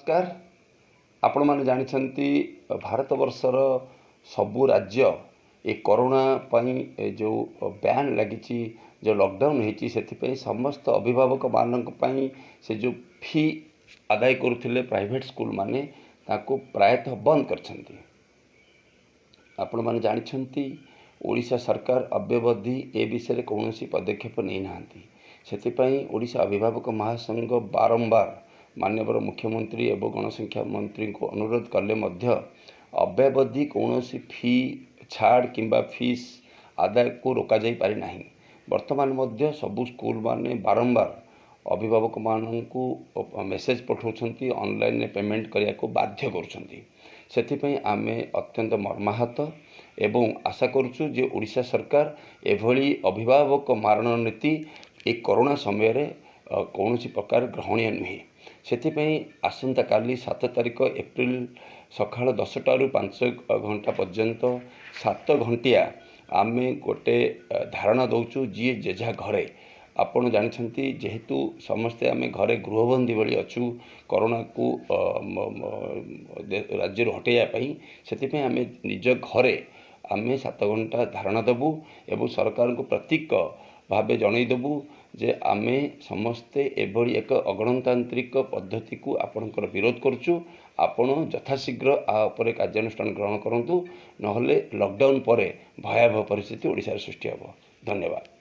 ନମସ୍କାର। ଆପଣମାନେ ଜାଣିଛନ୍ତି, ଭାରତବର୍ଷର ସବୁ ରାଜ୍ୟ ଏ କରୋନା ପାଇଁ ଏ ଯେଉଁ ବ୍ୟାନ୍ ଲାଗିଛି, ଯେଉଁ ଲକଡାଉନ୍ ହେଇଛି, ସେଥିପାଇଁ ସମସ୍ତ ଅଭିଭାବକମାନଙ୍କ ପାଇଁ ସେ ଯେଉଁ ଫି ଆଦାୟ କରୁଥିଲେ ପ୍ରାଇଭେଟ୍ ସ୍କୁଲମାନେ, ତାକୁ ପ୍ରାୟତଃ ବନ୍ଦ କରିଛନ୍ତି। ଆପଣମାନେ ଜାଣିଛନ୍ତି, ଓଡ଼ିଶା ସରକାର ଅବ୍ୟବଧି ଏ ବିଷୟରେ କୌଣସି ପଦକ୍ଷେପ ନେଇନାହାନ୍ତି। ସେଥିପାଇଁ ଓଡ଼ିଶା ଅଭିଭାବକ ମହାସଂଘ ବାରମ୍ବାର ମାନ୍ୟବର ମୁଖ୍ୟମନ୍ତ୍ରୀ ଏବଂ ଗଣଶିକ୍ଷା ମନ୍ତ୍ରୀଙ୍କୁ ଅନୁରୋଧ କଲେ ମଧ୍ୟ ଅବ୍ୟବଧି କୌଣସି ଫି ଛାଡ଼ କିମ୍ବା ଫିସ୍ ଆଦାୟକୁ ରୋକାଯାଇ ପାରିନାହିଁ। ବର୍ତ୍ତମାନ ମଧ୍ୟ ସବୁ ସ୍କୁଲମାନେ ବାରମ୍ବାର ଅଭିଭାବକମାନଙ୍କୁ ମେସେଜ୍ ପଠାଉଛନ୍ତି, ଅନଲାଇନରେ ପେମେଣ୍ଟ କରିବାକୁ ବାଧ୍ୟ କରୁଛନ୍ତି। ସେଥିପାଇଁ ଆମେ ଅତ୍ୟନ୍ତ ମର୍ମାହତ ଏବଂ ଆଶା କରୁଛୁ ଯେ ଓଡ଼ିଶା ସରକାର ଏଭଳି ଅଭିଭାବକ ମାରଣ ନୀତି ଏ କରୋନା ସମୟରେ କୌଣସି ପ୍ରକାର ଗ୍ରହଣୀୟ ନୁହେଁ। ସେଥିପାଇଁ ଆସନ୍ତାକାଲି 7 ତାରିଖ ଏପ୍ରିଲ ସକାଳ 10ଟାରୁ 5 ଘଣ୍ଟା ପର୍ଯ୍ୟନ୍ତ 7 ଘଣ୍ଟିଆ ଆମେ ଗୋଟେ ଧାରଣା ଦେଉଛୁ, ଯିଏ ଯେଝା ଘରେ। ଆପଣ ଜାଣିଛନ୍ତି, ଯେହେତୁ ସମସ୍ତେ ଆମେ ଘରେ ଗୃହବନ୍ଦୀ ଭଳି ଅଛୁ କରୋନାକୁ ରାଜ୍ୟରୁ ହଟାଇବା ପାଇଁ, ସେଥିପାଇଁ ଆମେ ନିଜ ଘରେ ଆମେ 7 ଘଣ୍ଟା ଧାରଣା ଦେବୁ ଏବଂ ସରକାରଙ୍କୁ ପ୍ରତୀକ ଭାବେ ଜଣାଇଦେବୁ ଯେ ଆମେ ସମସ୍ତେ ଏଭଳି ଏକ ଅଗଣତାନ୍ତ୍ରିକ ପଦ୍ଧତିକୁ ଆପଣଙ୍କର ବିରୋଧ କରୁଛୁ। ଆପଣ ଯଥାଶୀଘ୍ର ଆ ଉପରେ କାର୍ଯ୍ୟାନୁଷ୍ଠାନ ଗ୍ରହଣ କରନ୍ତୁ, ନହେଲେ ଲକଡାଉନ୍ ପରେ ଭୟାବହ ପରିସ୍ଥିତି ଓଡ଼ିଶାରେ ସୃଷ୍ଟି ହେବ। ଧନ୍ୟବାଦ।